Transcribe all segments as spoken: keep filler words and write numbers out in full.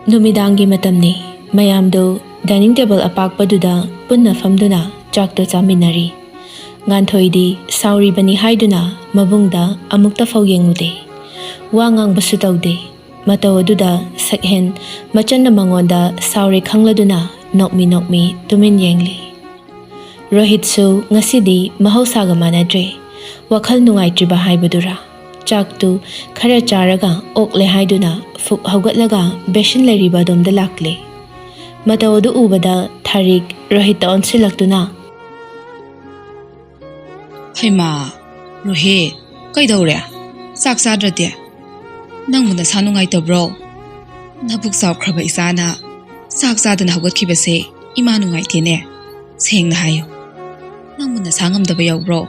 ꯅꯨꯃꯤꯗꯥꯡꯒꯤ ꯃꯇꯝꯅꯤ꯫ ꯃꯌꯥꯝꯗꯨ dining table ꯑꯄꯥꯛꯄꯗꯨꯗ ꯄꯨꯟꯅ ꯐꯝꯗꯨꯅ ꯆꯥꯛꯇꯨ ꯆꯥꯃꯤꯟꯅꯔꯤ꯫ ꯉꯥꯟꯊꯣꯏꯗꯤ ꯁꯥꯎꯔꯤꯕꯅꯤ ꯍꯥꯏꯗꯨꯅ ꯃꯕꯨꯡꯗ ꯑꯃꯨꯛꯇ ꯐꯥꯎ ꯌꯦꯡꯂꯨꯗꯦ꯫ ꯋꯥ ꯉꯥꯡꯕꯁꯨ ꯇꯧꯗꯦ꯫ ꯃꯇꯧ ꯑꯗꯨꯗ ꯁꯛꯍꯦꯟ ꯃꯆꯟꯅ ꯃꯉꯣꯟꯗ ꯁꯥꯎꯔꯦ ꯈꯪꯂꯗꯨꯅ ꯅꯣꯛꯃꯤ ꯅꯣꯛꯃꯤ ꯇꯨꯃꯤꯟ ꯌꯦꯡꯂꯤ꯫ ꯔꯣꯍꯤꯠꯁꯨ ꯉꯁꯤꯗꯤ ꯃꯍꯧꯁꯥꯒ ꯃꯥꯟꯅꯗ꯭ꯔꯦ꯫ ꯋꯥꯈꯜ ꯅꯨꯡꯉꯥꯏꯇ꯭ꯔꯤꯕ ꯍꯥꯏꯕꯗꯨꯔꯥ? ꯆꯥꯛꯇꯨ ꯈꯔ ꯆꯥꯔꯒ ꯑꯣꯛꯂꯦ ꯍꯥꯏꯗꯨꯅ ꯐꯨꯛ ꯍꯧꯒꯠꯂꯒ ꯕꯦꯁꯤꯟ ꯂꯩꯔꯤꯕ ꯑꯗꯣꯝꯗ ꯂꯥꯛꯂꯦ꯫ ꯃꯇꯧ ꯑꯗꯨ ꯎꯕꯗ ꯊꯥꯔꯤꯛ ꯔꯣꯍꯤꯠꯇ ꯑꯣꯟꯁꯤꯜꯂꯛꯇꯨꯅ, "ꯍꯩꯃꯥ, ꯔꯣꯍꯤꯠ, ꯀꯩꯗꯧꯔꯦ? ꯆꯥꯛ ꯆꯥꯗ꯭ꯔꯗꯤ? ꯅꯪꯕꯨ ꯅꯁꯥ ꯅꯨꯡꯉꯥꯏꯇꯕ꯭ꯔꯣ? ꯅꯕꯨꯛ ꯆꯥꯎꯈ꯭ꯔꯕ ꯏꯆꯥꯅ ꯆꯥꯛ ꯆꯥꯗꯅ ꯍꯧꯒꯠꯈꯤꯕꯁꯦ ꯏꯃꯥ ꯅꯨꯡꯉꯥꯏꯇꯦꯅꯦ꯫ ꯁꯦꯡꯅ ꯍꯥꯏꯌꯨ, ꯅꯪꯕꯨ ꯅꯁꯥ ꯉꯝꯗꯕ ꯌꯥꯎꯕ꯭ꯔꯣ?"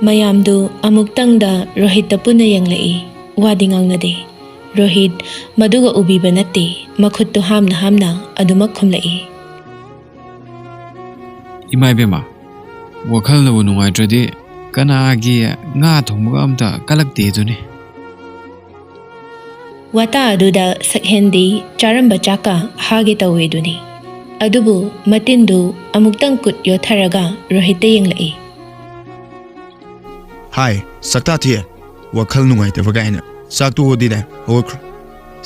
ꯃꯌꯥꯝꯗꯨ ꯑꯃꯨꯛꯇꯪꯗ ꯔꯣꯍꯤꯠꯇ ꯄꯨꯟꯅ ꯌꯦꯡꯂꯛꯏ꯫ ꯋꯥꯗꯤ ꯉꯥꯡꯅꯗꯦ꯫ ꯔꯣꯍꯤꯠ ꯃꯗꯨꯒ ꯎꯕꯤꯕ ꯅꯠꯇꯦ, ꯃꯈꯨꯠꯇꯨ ꯍꯥꯝꯅ ꯍꯥꯝꯅ ꯑꯗꯨꯃꯛ ꯈꯨꯝꯂꯛꯏ꯫ "ꯏꯃꯥ ꯏꯕꯦꯝꯃ, ꯋꯥꯈꯜꯅꯕꯨ ꯅꯨꯡꯉꯥꯏꯇ꯭ꯔꯗꯤ ꯀꯅꯥꯒꯤ ꯉꯥ ꯊꯣꯡꯕꯒ ꯑꯝꯇ ꯀꯜꯂꯛꯇꯦ ꯑꯗꯨꯅꯤ꯫" ꯋꯥꯇꯥ ꯑꯗꯨꯗ ꯁꯛꯍꯦꯟꯗꯤ ꯆꯥꯔꯝꯕ ꯆꯥꯛꯀ ꯍꯥꯒꯦ ꯇꯧꯋꯦꯗꯨꯅꯤ꯫ ꯑꯗꯨꯕꯨ ꯃꯇꯤꯟꯗꯨ ꯑꯃꯨꯛꯇꯪ ꯀꯨꯠ ꯌꯣꯠꯊꯔꯒ ꯔꯣꯍꯤꯠꯇ ꯌꯦꯡꯂꯛꯏ꯫ "ꯍꯥꯏ, ꯁꯛꯇꯥ ꯊꯤ, ꯋꯥꯈꯜ ꯅꯨꯡꯉꯥꯏꯇꯕ ꯀꯥꯏꯅ꯫ ꯆꯥꯛ ꯇꯣꯛꯑꯣꯗꯤꯅꯦ, ꯍꯧꯒꯠꯈ꯭ꯔꯣ꯫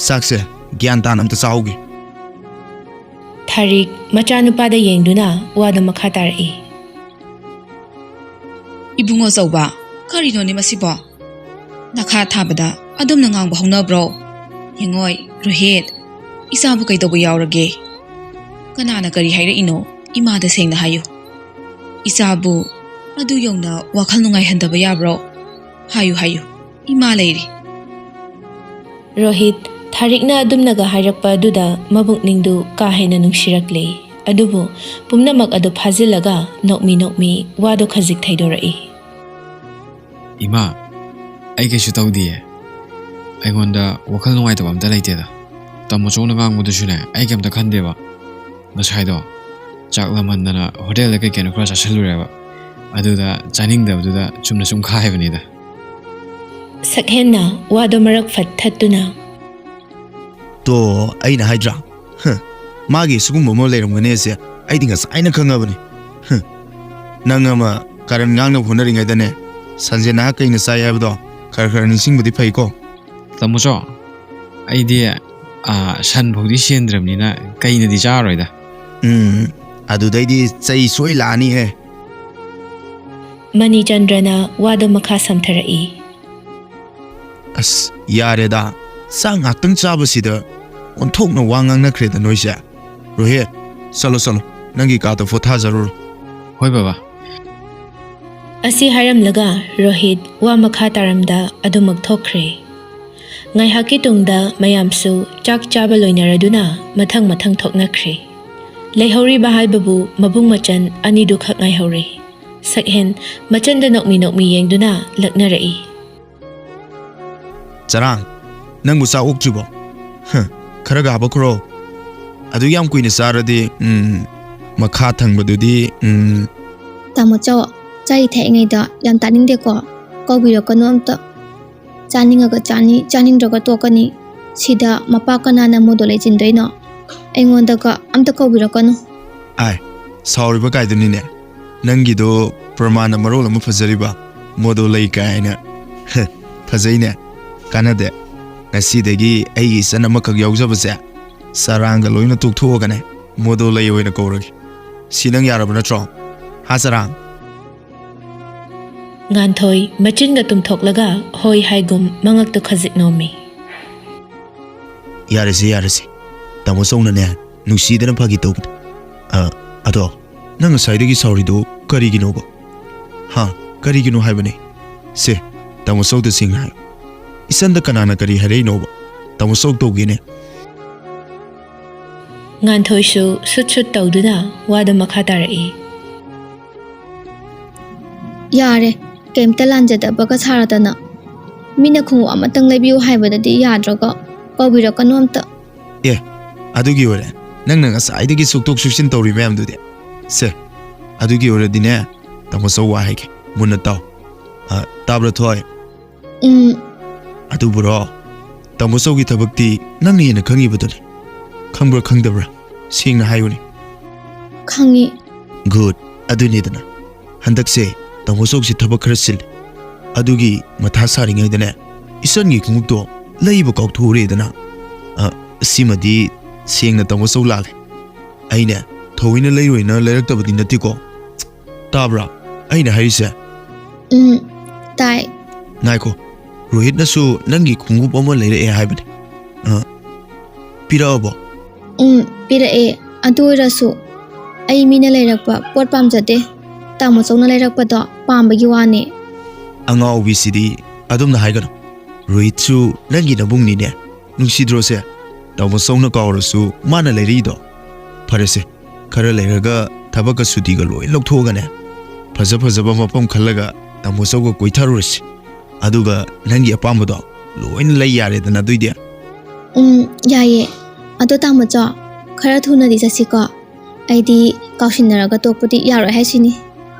ꯆꯥꯛꯁꯦ ꯒ꯭ꯌꯥꯟ ꯇꯥꯅ ꯑꯝꯇ ꯆꯥꯍꯧꯒꯦ꯫" ꯊꯥꯔꯤꯛ ꯃꯆꯥꯅꯨꯄꯥꯗ ꯌꯦꯡꯗꯨꯅ ꯋꯥꯗꯨ ꯃꯈꯥ ꯇꯥꯔꯛꯏ꯫ "ꯏꯕꯨꯡꯉꯣ ꯆꯧꯕ, ꯀꯔꯤꯅꯣꯅꯦ ꯃꯁꯤꯕꯣ? ꯅꯈꯥ ꯊꯥꯕꯗ ꯑꯗꯨꯝꯅ ꯉꯥꯡꯕ ꯍꯧꯅꯕ꯭ꯔꯣ? ꯌꯦꯡꯉꯣꯏ, ꯔꯣꯍꯤꯠ, ꯏꯆꯥꯕꯨ ꯀꯩꯗꯧꯕ ꯌꯥꯎꯔꯒꯦ? ꯀꯅꯥꯅ ꯀꯔꯤ ꯍꯥꯏꯔꯛꯏꯅꯣ? ꯏꯃꯥꯗ ꯁꯦꯡꯅ ꯍꯥꯏꯌꯨ꯫ ꯏꯆꯥꯕꯨ ꯑꯗꯨ ꯌꯧꯅ ꯋꯥꯈꯜ ꯅꯨꯡꯉꯥꯏꯍꯟꯗꯕ ꯌꯥꯕ꯭ꯔꯣ? ꯍꯥꯏꯌꯨ, ꯍꯥꯏꯌꯨ, ꯏꯃꯥ ꯂꯩꯔꯤ꯫" ꯔꯣꯍꯤꯠ ꯊꯥꯔꯤꯛꯅ ꯑꯗꯨꯝꯅꯒ ꯍꯥꯏꯔꯛꯄ ꯑꯗꯨꯗ ꯃꯕꯨꯛꯅꯤꯡꯗꯨ ꯀꯥ ꯍꯦꯟꯅ ꯅꯨꯡꯁꯤꯔꯛꯂꯦ꯫ ꯑꯗꯨꯕꯨ ꯄꯨꯝꯅꯃꯛ ꯑꯗꯨ ꯐꯥꯖꯤꯜꯂꯒ ꯅꯣꯛꯃꯤ ꯅꯣꯛꯃꯤ ꯋꯥꯗꯨ ꯈꯖꯤꯛ ꯊꯩꯗꯣꯔꯛꯏ꯫ "ꯏꯃꯥ, ꯑꯩ ꯀꯩꯁꯨ ꯇꯧꯗꯤꯌꯦ꯫ ꯑꯩꯉꯣꯟꯗ ꯋꯥꯈꯜ ꯅꯨꯡꯉꯥꯏꯇꯕ ꯑꯝꯇ ꯂꯩꯇꯦꯗ꯫ ꯇꯥꯃꯣꯆꯧꯅ ꯉꯥꯡꯕꯗꯨꯁꯨꯅꯦ, ꯑꯩ ꯀꯩꯝꯇ ꯈꯟꯗꯦꯕ꯫ ꯉꯁꯥꯏꯗꯣ ꯆꯥꯛ ꯂꯥꯝꯃꯟꯗꯅ ꯍꯣꯇꯦꯜꯗ ꯀꯩ ꯀꯩꯅꯣ ꯈꯔ ꯆꯥꯁꯤꯜꯂꯨꯔꯦꯕ꯫ ꯑꯗꯨꯗ ꯆꯥꯅꯤꯡꯗꯕꯗꯨꯗ ꯆꯨꯝꯅ ꯁꯨꯝ ꯈꯥꯏꯕꯅꯤꯗ꯫" ꯁꯛꯍꯦꯟꯅ ꯋꯥꯗꯣ ꯃꯔꯛ ꯐꯠ ꯊꯠꯇꯨꯅ, ꯇꯣ, ꯑꯩꯅ ꯍꯥꯏꯗ꯭ꯔꯥ? ꯍ, ꯃꯥꯒꯤ ꯁꯤꯒꯨꯝꯕ ꯑꯃ ꯂꯩꯔꯝꯒꯅꯤ ꯍꯥꯏꯁꯦ ꯑꯩꯗꯤ ꯉꯁꯥꯏꯅ ꯈꯪꯉꯕꯅꯤ꯫ ꯍ, ꯅꯪ ꯑꯃ ꯀꯔꯟ ꯉꯥꯡꯅꯕ ꯍꯣꯠꯅꯔꯤꯉꯩꯗꯅꯦ, ꯁꯟꯁꯦ ꯅꯍꯥꯛ ꯀꯩꯅ ꯆꯥꯏ ꯍꯥꯏꯕꯗꯣ ꯈꯔ ꯈꯔ ꯅꯤꯡꯁꯤꯡꯕꯗꯤ ꯐꯩꯀꯣ꯫ ꯇꯥꯃꯣꯆꯧ, ꯑꯩꯗꯤ, ꯑꯥ, ꯁꯟ ꯐꯥꯎꯗꯤ ꯁꯦꯟꯗ꯭ꯔꯕꯅꯤꯅ ꯀꯩꯅꯗꯤ ꯆꯥꯔꯣꯏꯗ꯫ ꯎꯝ, ꯑꯗꯨꯗꯩꯗꯤ ꯆꯩ ꯁꯣꯏ ꯂꯥꯛꯑꯅꯤꯍꯦ꯫ ꯃꯅꯤꯆꯟꯗ꯭ꯔꯅ ꯋꯥꯗꯣ ꯃꯈꯥ ꯁꯝꯊꯔꯛꯏ꯫ ꯑꯁ, ꯌꯥꯔꯦꯗ꯫ ꯆꯥꯛ ꯉꯥꯛꯇꯪ ꯆꯥꯕꯁꯤꯗ ꯑꯣꯟꯊꯣꯛꯅ ꯋꯥ ꯉꯥꯡꯅꯈ꯭ꯔꯦꯗ ꯅꯣꯏꯁꯦ꯫ ꯔꯣꯍꯤꯠ, ꯆꯠꯂꯣ, ꯆꯠꯂꯣ, ꯅꯪꯒꯤ ꯀꯥꯗ ꯄꯣꯊꯥꯖꯔꯨꯔꯣ꯫ ꯍꯣꯏ ꯕꯕꯥ꯫ ꯑꯁꯤ ꯍꯥꯏꯔꯝꯂꯒ ꯔꯣꯍꯤꯠ ꯋꯥ ꯃꯈꯥ ꯇꯥꯔꯝꯗ ꯑꯗꯨꯃꯛ ꯊꯣꯛꯈ꯭ꯔꯦ꯫ ꯉꯥꯏꯍꯥꯛꯀꯤ ꯇꯨꯡꯗ ꯃꯌꯥꯝꯁꯨ ꯆꯥꯛ ꯆꯥꯕ ꯂꯣꯏꯅꯔꯗꯨꯅ ꯃꯊꯪ ꯃꯊꯪ ꯊꯣꯛꯅꯈ꯭ꯔꯦ꯫ ꯂꯩꯍꯧꯔꯤꯕ ꯍꯥꯏꯕꯕꯨ ꯃꯕꯨꯡ ꯃꯆꯟ ꯑꯅꯤꯗꯨꯈꯛ ꯉꯥꯏꯍꯧꯔꯦ꯫ ꯁꯛꯍꯦꯟ ꯃꯆꯟꯗ ꯅꯣꯛꯃꯤ ꯅꯣꯛꯃꯤ ꯌꯦꯡꯗꯨꯅ ꯂꯛꯅꯔꯛꯏ꯫ ꯆꯔꯥꯡ, ꯅꯪꯕꯨ ꯆꯥꯛ ꯑꯣꯛꯇ꯭ꯔꯤꯕꯣ? ꯍ, ꯈꯔꯒ ꯍꯥꯄꯛꯈ꯭ꯔꯣ꯫ ꯑꯗꯨ ꯌꯥꯝ ꯀꯨꯏꯅ ꯆꯥꯔꯗꯤ, ꯎꯝ, ꯃꯈꯥ ꯊꯪꯕꯗꯨꯗꯤ, ꯎꯝ꯫ ꯇꯥꯃꯣ ꯆꯧ, ꯆꯥꯔꯤ ꯊꯛꯏꯉꯩꯗ ꯌꯥꯝ ꯇꯥꯅꯤꯡꯗꯦꯀꯣ꯫ ꯀꯧꯕꯤꯔꯛꯀꯅꯨ ꯑꯝꯇ꯫ ꯆꯥꯅꯤꯡꯉꯒ ꯆꯥꯅꯤ, ꯆꯥꯅꯤꯡꯗ꯭ꯔꯒ ꯇꯣꯛꯀꯅꯤ꯫ ꯁꯤꯗ ꯃꯄꯥ ꯀꯅꯥꯅ ꯃꯣꯗꯣ ꯂꯩꯆꯤꯟꯗꯣꯏꯅꯣ? ꯑꯩꯉꯣꯟꯗꯒ ꯑꯝꯇ ꯀꯧꯕꯤꯔꯛꯀꯅꯨ꯫ ꯑꯥꯏ, ꯁꯥꯎꯔꯤꯕ ꯀꯥꯏꯗꯨꯅꯤꯅꯦ꯫ ꯅꯪꯒꯤꯗꯣ ꯄ꯭ꯔꯃꯥꯟꯅ ꯃꯔꯣꯜ ꯑꯃ ꯐꯖꯔꯤꯕ, ꯃꯣꯗꯣ ꯂꯩ ꯀꯥꯏꯅ꯫ ꯍ, ꯐꯖꯩꯅꯦ꯫ ꯀꯥꯟꯅꯗꯦ꯫ ꯉꯁꯤꯗꯒꯤ ꯑꯩꯒꯤ ꯏꯆꯟ ꯑꯃꯈꯛ ꯌꯥꯎꯖꯕꯁꯦ ꯆꯔꯥꯡꯒ ꯂꯣꯏꯅ ꯇꯣꯛꯊꯣꯛꯑꯒꯅꯦ, ꯃꯣꯗꯣ ꯂꯩ ꯑꯣꯏꯅ ꯀꯧꯔꯒꯦ꯫ ꯁꯤ ꯅꯪ ꯌꯥꯔꯕ ꯅꯠꯇ꯭ꯔꯣ? ꯍꯥ, ꯆꯔꯥꯡ? ꯉꯥꯟꯊꯣꯏ ꯃꯆꯤꯟꯒ ꯇꯨꯝꯊꯣꯛꯂꯒ ꯍꯣꯏ ꯍꯥꯏꯒꯨꯝ ꯃꯉꯛꯇꯨ ꯈꯖꯤꯛ ꯅꯣꯝꯃꯤ꯫ ꯌꯥꯔꯦꯁꯦ, ꯌꯥꯔꯦꯁꯦ꯫ ꯇꯥꯃꯣ ꯆꯧꯅꯅꯦ, ꯅꯨꯡꯁꯤꯗꯅ ꯐꯥꯒꯤ ꯇꯧꯕꯅꯦ꯫ ꯑ, ꯑꯗꯣ, ꯅꯪ ꯉꯁꯥꯏꯗꯒꯤ ꯁꯥꯎꯔꯤꯗꯣ ꯀꯔꯤꯒꯤꯅꯣꯕ? ꯍꯥ? ꯀꯔꯤꯒꯤꯅꯣ ꯍꯥꯏꯕꯅꯦ? ꯁꯦ, ꯇꯥꯃꯣ ꯆꯧꯗ ꯁꯦꯡꯅ ꯍꯥꯏꯌꯨ꯫ ꯏꯆꯟꯗ ꯀꯅꯥꯅ ꯀꯔꯤ ꯍꯥꯏꯔꯛꯏꯅꯣꯕ? ꯇꯥꯃꯣ ꯆꯧ ꯇꯧꯒꯦꯅꯦ꯫ ꯉꯥꯟꯊꯣꯏꯁꯨ ꯁꯨꯠ ꯁꯨꯠ ꯇꯧꯗꯨꯅ ꯋꯥꯗꯨ ꯃꯈꯥ ꯇꯥꯔꯛꯏ꯫ ꯌꯥꯔꯦ, ꯀꯩꯝꯇ ꯂꯥꯟꯖꯗꯕꯒ ꯁꯥꯔꯗꯅ꯫ ꯃꯤꯅ ꯈꯣꯡꯎꯞ ꯑꯃꯇꯪ ꯂꯩꯕꯤꯌꯨ ꯍꯥꯏꯕꯗꯗꯤ ꯌꯥꯗ꯭ꯔꯒ ꯀꯧꯕꯤꯔꯛꯀꯅꯨ ꯑꯝꯇ꯫ ꯑꯦ, ꯑꯗꯨꯒꯤ ꯑꯣꯏꯔꯦ ꯅꯪꯅ ꯉꯁꯥꯏꯗꯒꯤ ꯁꯨꯛꯇꯣꯛ ꯁꯨꯛꯆꯤꯟ ꯇꯧꯔꯤ ꯃꯌꯥꯝꯗꯨꯗꯤ꯫ ꯁꯦ, ꯑꯗꯨꯒꯤ ꯑꯣꯏꯔꯗꯤꯅꯦ, ꯇꯥꯃꯣ ꯆꯧ ꯋꯥ ꯍꯥꯏꯒꯦ, ꯃꯨꯟꯅ ꯇꯥꯎ꯫ ꯑ, ꯇꯥꯕ꯭ꯔꯥ ꯊꯣꯏ? ꯎꯝ꯫ ꯑꯗꯨꯕꯨꯔꯣ, ꯇꯥꯃꯣ ꯆꯧꯒꯤ ꯊꯕꯛꯇꯤ ꯅꯪꯅ ꯍꯦꯟꯅ ꯈꯪꯉꯤꯕꯗꯨꯅꯤ꯫ ꯈꯪꯕ꯭ꯔꯥ ꯈꯪꯗꯕ꯭ꯔꯥ? ꯁꯦꯡꯅ ꯍꯥꯏꯌꯨꯅꯦ꯫ ꯈꯪꯉꯤ꯫ ꯒꯨꯗ꯫ ꯑꯗꯨꯅꯤꯗꯅ ꯍꯟꯗꯛꯁꯦ ꯇꯥꯃꯣ ꯆꯧꯁꯤ ꯊꯕꯛ ꯈꯔ ꯆꯤꯜꯂꯤ꯫ ꯑꯗꯨꯒꯤ ꯃꯊꯥ ꯁꯥꯔꯤꯉꯩꯗꯅꯦ, ꯏꯆꯟꯒꯤ ꯈꯣꯡꯎꯞꯇꯣ ꯂꯩꯕ ꯀꯥꯎꯊꯣꯛꯎꯔꯦꯗꯅ꯫ ꯑ, ꯁꯤꯃꯗꯤ ꯁꯦꯡꯅ ꯇꯥꯃꯣ ꯆꯧ ꯂꯥꯜꯂꯦ꯫ ꯑꯩꯅꯦ ꯊꯑꯣꯏꯅ ꯂꯩꯔꯣꯏꯅ ꯂꯩꯔꯛꯇꯕꯗꯤ ꯅꯠꯇꯦꯀꯣ꯫ ꯇꯥꯕ꯭ꯔꯥ ꯑꯩꯅ ꯍꯥꯏꯔꯤꯁꯦ? ꯎꯝ, ꯇꯥꯏ꯫ ꯉꯥꯏꯈꯣ, ꯔꯣꯍꯤꯠꯅꯁꯨ ꯅꯪꯒꯤ ꯈꯣꯡꯎꯞ ꯑꯃ ꯂꯩꯔꯛꯑꯦ ꯍꯥꯏꯕꯅꯦ꯫ ꯑ, ꯄꯤꯔꯛꯑꯕꯣ? ꯎꯝ, ꯄꯤꯔꯛꯑꯦ꯫ ꯑꯗꯨ ꯑꯣꯏꯔꯁꯨ ꯑꯩ ꯃꯤꯅ ꯂꯩꯔꯛꯄ ꯄꯣꯠ ꯄꯥꯝꯖꯗꯦ꯫ ꯇꯥꯃꯣ ꯆꯧꯅ ꯂꯩꯔꯛꯄꯗꯣ ꯄꯥꯝꯕꯒꯤ ꯋꯥꯅꯦ꯫ ꯑꯉꯥꯎꯕꯤꯁꯤꯗꯤ ꯑꯗꯨꯝꯅ ꯍꯥꯏꯒꯅꯨ꯫ ꯔꯣꯍꯤꯠꯁꯨ ꯅꯪꯒꯤ ꯅꯕꯨꯡꯅꯤꯅꯦ꯫ ꯅꯨꯡꯁꯤꯗ꯭ꯔꯣꯁꯦ? ꯇꯥꯃꯣ ꯆꯧꯅ ꯀꯥꯎꯔꯁꯨ ꯃꯥꯅ ꯂꯩꯔꯛꯏꯗꯣ꯫ ꯐꯔꯦꯁꯦ, ꯈꯔ ꯂꯩꯔꯒ ꯊꯕꯛꯀ ꯁꯨꯇꯤꯒ ꯂꯣꯏ ꯂꯧꯊꯣꯛꯑꯒꯅꯦ, ꯐꯖ ꯐꯖꯕ ꯃꯐꯝ ꯈꯜꯂꯒ ꯇꯥꯃꯣ ꯆꯧꯒ ꯀꯣꯏꯊꯔꯨꯔꯁꯤ꯫ ꯑꯗꯨꯒ ꯅꯪꯒꯤ ꯑꯄꯥꯝꯕꯗꯣ ꯂꯣꯏꯅ ꯂꯩ ꯌꯥꯔꯦꯗꯅ ꯑꯗꯨꯏꯗꯤ꯫ ꯎꯝ, ꯌꯥꯏꯌꯦ꯫ ꯑꯗꯣ ꯇꯥꯃꯣ ꯆꯧ, ꯈꯔ ꯊꯨꯅꯗꯤ ꯆꯠꯁꯤꯀꯣ꯫ ꯑꯩꯗꯤ ꯀꯥꯎꯁꯤꯟꯅꯔꯒ ꯇꯣꯛꯄꯗꯤ ꯌꯥꯔꯣꯏ ꯍꯥꯏꯁꯤꯅꯤ꯫